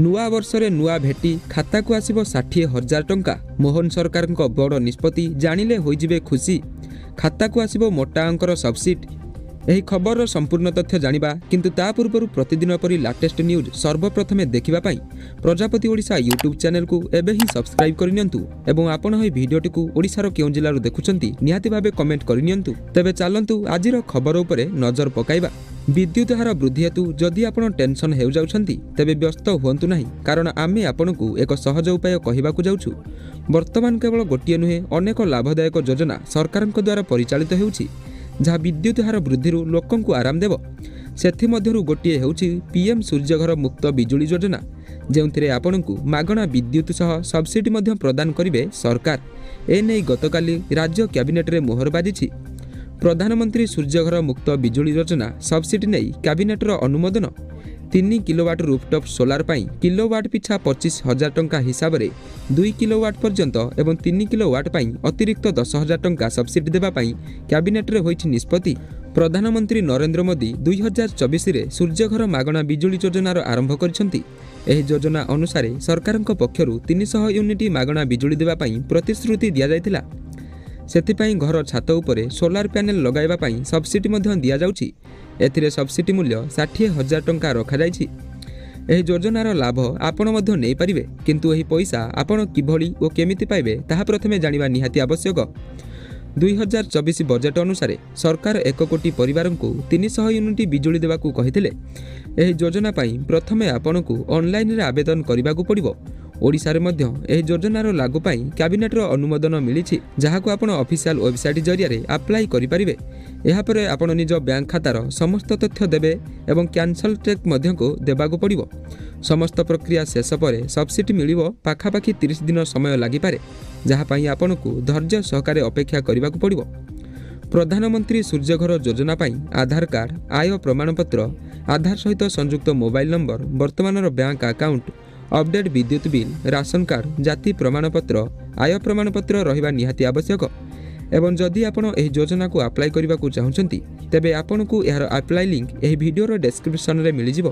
ନୂଆ ବର୍ଷରେ ନୂଆ ଭେଟି, ଖାତାକୁ ଆସିବ 60,000 ଟଙ୍କା। ମୋହନ ସରକାରଙ୍କ ବଡ଼ ନିଷ୍ପତ୍ତି, ଜାଣିଲେ ହୋଇଯିବେ ଖୁସି। ଖାତାକୁ ଆସିବ ମୋଟା ଅଙ୍କର ସବସିଡି। ଏହି ଖବରର ସମ୍ପୂର୍ଣ୍ଣ ତଥ୍ୟ ଜାଣିବା, କିନ୍ତୁ ତା ପୂର୍ବରୁ ପ୍ରତିଦିନ ପରି ଲାଟେଷ୍ଟ ନ୍ୟୁଜ୍ ସର୍ବପ୍ରଥମେ ଦେଖିବା ପାଇଁ ପ୍ରଜାପତି ଓଡ଼ିଶା ୟୁଟ୍ୟୁବ୍ ଚ୍ୟାନେଲକୁ ଏବେ ହିଁ ସବସ୍କ୍ରାଇବ୍ କରିନିଅନ୍ତୁ ଏବଂ ଆପଣ ଏହି ଭିଡ଼ିଓଟିକୁ ଓଡ଼ିଶାର କେଉଁ ଜିଲ୍ଲାରୁ ଦେଖୁଛନ୍ତି, ନିହାତି ଭାବେ କମେଣ୍ଟ କରିନିଅନ୍ତୁ। ତେବେ ଚାଲନ୍ତୁ ଆଜିର ଖବର ଉପରେ ନଜର ପକାଇବା। ବିଦ୍ୟୁତ ହାର ବୃଦ୍ଧି ହେତୁ ଯଦି ଆପଣ ଟେନସନ୍ ହେଉଯାଉଛନ୍ତି, ତେବେ ବ୍ୟସ୍ତ ହୁଅନ୍ତୁ ନାହିଁ, କାରଣ ଆମେ ଆପଣଙ୍କୁ ଏକ ସହଜ ଉପାୟ କହିବାକୁ ଯାଉଛୁ। ବର୍ତ୍ତମାନ କେବଳ ଗୋଟିଏ ନୁହେଁ, ଅନେକ ଲାଭଦାୟକ ଯୋଜନା ସରକାରଙ୍କ ଦ୍ୱାରା ପରିଚାଳିତ ହେଉଛି, ଯାହା ବିଦ୍ୟୁତ ହାର ବୃଦ୍ଧିରୁ ଲୋକଙ୍କୁ ଆରାମ ଦେବ। ସେଥିମଧ୍ୟରୁ ଗୋଟିଏ ହେଉଛି ପିଏମ୍ ସୂର୍ଯ୍ୟଘର ମୁକ୍ତ ବିଜୁଳି ଯୋଜନା, ଯେଉଁଥିରେ ଆପଣଙ୍କୁ ମାଗଣା ବିଦ୍ୟୁତ ସହ ସବସିଡି ମଧ୍ୟ ପ୍ରଦାନ କରିବେ ସରକାର। ଏନେଇ ଗତକାଲି ରାଜ୍ୟ କ୍ୟାବିନେଟରେ ମୋହର ବାଜିଛି। ପ୍ରଧାନମନ୍ତ୍ରୀ ସୂର୍ଯ୍ୟଘର ମୁକ୍ତ ବିଜୁଳି ଯୋଜନା ସବସିଡି ନେଇ କ୍ୟାବିନେଟର ଅନୁମୋଦନ। 3 କିଲୋୱାଟ୍ ରୁଫଟପ୍ ସୋଲାର ପାଇଁ କିଲୋୱାଟ୍ ପିଛା 25,000 ଟଙ୍କା ହିସାବରେ 2 କିଲୋୱାଟ୍ ପର୍ଯ୍ୟନ୍ତ ଏବଂ 3 କିଲୋୱାଟ୍ ପାଇଁ ଅତିରିକ୍ତ 10,000 ଟଙ୍କା ସବସିଡି ଦେବା ପାଇଁ କ୍ୟାବିନେଟରେ ହୋଇଛି ନିଷ୍ପତ୍ତି। ପ୍ରଧାନମନ୍ତ୍ରୀ ନରେନ୍ଦ୍ର ମୋଦି 2024ରେ ସୂର୍ଯ୍ୟଘର ମାଗଣା ବିଜୁଳି ଯୋଜନାର ଆରମ୍ଭ କରିଛନ୍ତି। ଏହି ଯୋଜନା ଅନୁସାରେ ସରକାରଙ୍କ ପକ୍ଷରୁ 300 ୟୁନିଟ୍ ମାଗଣା ବିଜୁଳି ଦେବା ପାଇଁ ପ୍ରତିଶ୍ରୁତି ଦିଆଯାଇଥିଲା। ସେଥିପାଇଁ ଘର ଛାତ ଉପରେ ସୋଲାର ପ୍ୟାନେଲ ଲଗାଇବା ପାଇଁ ସବସିଡି ମଧ୍ୟ ଦିଆଯାଉଛି। ଏଥିରେ ସବସିଡି ମୂଲ୍ୟ 60,000 ଟଙ୍କା ରଖାଯାଇଛି। ଏହି ଯୋଜନାର ଲାଭ ଆପଣ ମଧ୍ୟ ନେଇପାରିବେ, କିନ୍ତୁ ଏହି ପଇସା ଆପଣ କିଭଳି ଓ କେମିତି ପାଇବେ, ତାହା ପ୍ରଥମେ ଜାଣିବା ନିହାତି ଆବଶ୍ୟକ। 2024 ବଜେଟ୍ ଅନୁସାରେ ସରକାର 1 କୋଟି ପରିବାରଙ୍କୁ 300 ୟୁନିଟ୍ ବିଜୁଳି ଦେବାକୁ କହିଥିଲେ। ଏହି ଯୋଜନା ପାଇଁ ପ୍ରଥମେ ଆପଣଙ୍କୁ ଅନଲାଇନରେ ଆବେଦନ କରିବାକୁ ପଡ଼ିବ। ଓଡ଼ିଶାରେ ମଧ୍ୟ ଏହି ଯୋଜନାର ଲାଗୁ ପାଇଁ କ୍ୟାବିନେଟର ଅନୁମୋଦନ ମିଳିଛି, ଯାହାକୁ ଆପଣ ଅଫିସିଆଲ ୱେବସାଇଟ୍ ଜରିଆରେ ଆପ୍ଲାଏ କରିପାରିବେ। ଏହାପରେ ଆପଣ ନିଜ ବ୍ୟାଙ୍କ ଖାତାର ସମସ୍ତ ତଥ୍ୟ ଦେବେ ଏବଂ କ୍ୟାନସଲ୍ ଚେକ୍ ମଧ୍ୟକୁ ଦେବାକୁ ପଡ଼ିବ। ସମସ୍ତ ପ୍ରକ୍ରିୟା ଶେଷ ପରେ ସବସିଡି ମିଳିବ। ପାଖାପାଖି 30 ଦିନ ସମୟ ଲାଗିପାରେ, ଯାହା ପାଇଁ ଆପଣଙ୍କୁ ଧୈର୍ଯ୍ୟ ସହକାରେ ଅପେକ୍ଷା କରିବାକୁ ପଡ଼ିବ। ପ୍ରଧାନମନ୍ତ୍ରୀ ସୂର୍ଯ୍ୟଘର ଯୋଜନା ପାଇଁ ଆଧାର କାର୍ଡ଼, ଆୟ ପ୍ରମାଣପତ୍ର, ଆଧାର ସହିତ ସଂଯୁକ୍ତ ମୋବାଇଲ ନମ୍ବର, ବର୍ତ୍ତମାନର ବ୍ୟାଙ୍କ ଆକାଉଣ୍ଟ ଅପଡେଟ୍, ବିଦ୍ୟୁତ ବିଲ୍, ରାସନ କାର୍ଡ଼, ଜାତି ପ୍ରମାଣପତ୍ର, ଆୟ ପ୍ରମାଣପତ୍ର ରହିବା ନିହାତି ଆବଶ୍ୟକ। ଏବଂ ଯଦି ଆପଣ ଏହି ଯୋଜନାକୁ ଆପ୍ଲାଏ କରିବାକୁ ଚାହୁଁଛନ୍ତି, ତେବେ ଆପଣଙ୍କୁ ଏହାର ଆପ୍ଲାଏ ଲିଙ୍କ ଏହି ଭିଡ଼ିଓର ଡେସ୍କ୍ରିପସନରେ ମିଳିଯିବ।